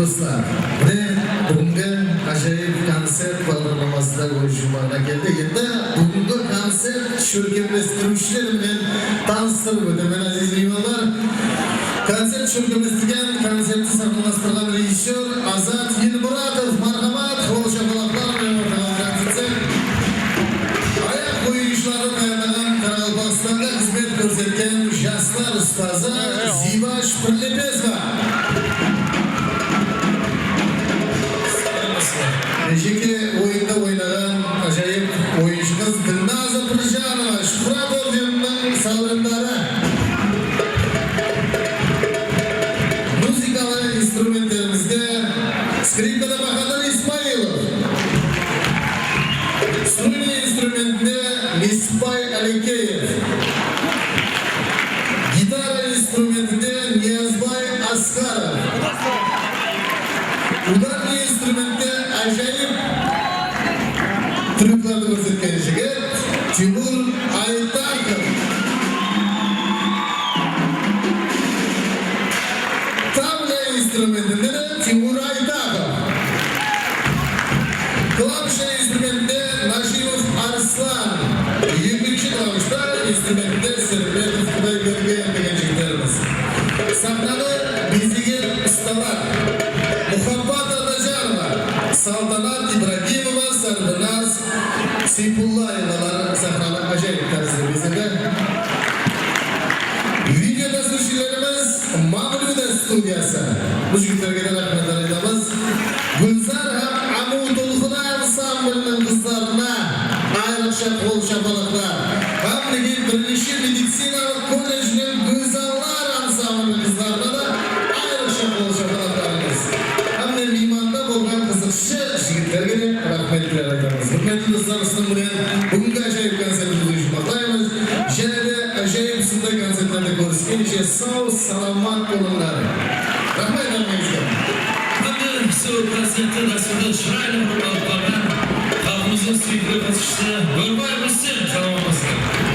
Do'stlar, mine bugungi ajoyib konsert бағдарламасы өз жұмағына келді. Енді бүгінгі концерт shөлкемлестірушілерімен таныстырып өтемін, aziz mehmonlar. Konsert shөлкемлестірген, konsertni sahnalashtirgan rejissyor Azat Yilmuratov, marhamat, qo'l chapaloqlar bilan o'rtaga o'tkazsak. Аяқ қойғышларын даярлаган, Qaraqalpog'istonda xizmat ko'rsatgan yoshlar ustozi Zibash Pirlepesova. Жеке ойында ойнаған ажайып ойыншы қыз Ділназа Біржанова, Шухрат орденінің сауырындары. Музыкалы инструменттерімізде скрипкада Бахадыр Исмаилов, струнный инструментінде Несіпбай Алекеев, гитара инструментінде Ниязбай Асқаров, ударный инструментте ажайып трюкларды көрсеткен жігіт Тимур Айтаков. Табля инструментінде де Тимур Айтаков. Клавиша инструментінде Нажимов Арслан. Екінші клавишта инструментінде Серметов Құдайберген деген жігіттеріміз. Сахнаны безеген ұсталар Мухаббат Атажанова, Салтанат Ибрагимова, Сарбыназ Сейпуллаевалар сахнаны ажайып тәрізді безеді. Видео тасушыларымыз Мавлюда студиясы. Бұл жігіттерге де рахмет айтамыз. Гүлзар һәм Аму Толқыны ансамблінің қыздарына айрықша қол шапалақтар. Һәм неге бірнеше медициналық колледжінің Гүлзарлар ансамблінің қыздарына да айрықша қол шапалақтарымыз. Һәм де мейманда болған қызықшы жігіттерге де рахметтер айтамыз. Құрметті достар, осының бүгінгі ажайып концертімізді жұмақтаймыз. Және де ажайып осындай концерттерде көріскенше сау саламат болыңдар. Рахмет әммеңізге. Hamda shu konsertni dasturda chiroyli bir olib borgan xalqimizning suyukli qo'shiqchisi Bo'rboy Muslim salom olsin.